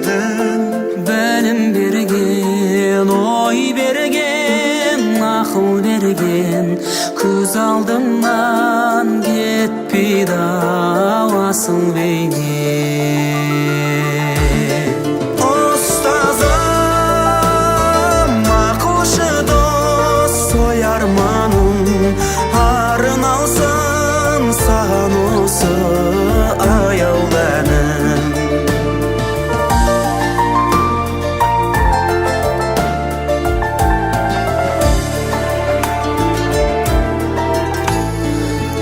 Едің. Білім берген, ой берген, ақыл берген, көз алдымнан кетпейді ау асыл бейне. Ұстазым, ақылшы дос, ой арманым арналсын саған осы аяулы әнім.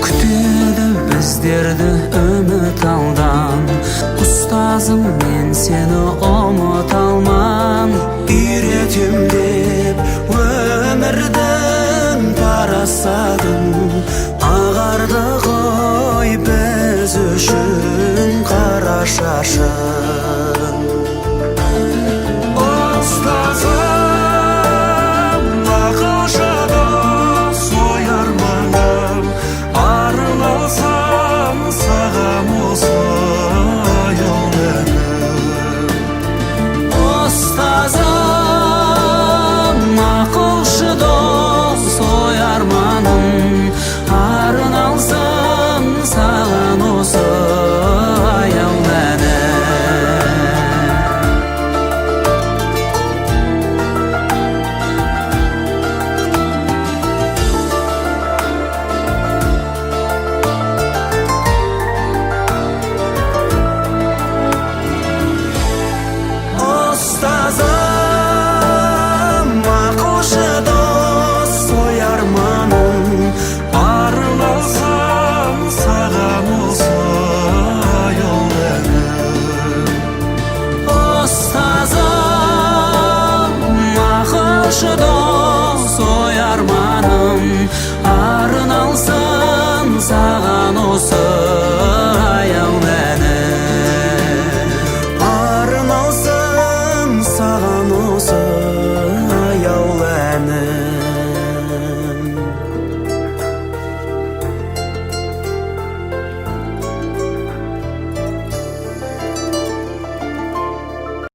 Күтеді біздерді үміт алдан, ұстазым, мен сені ұмытпаймын.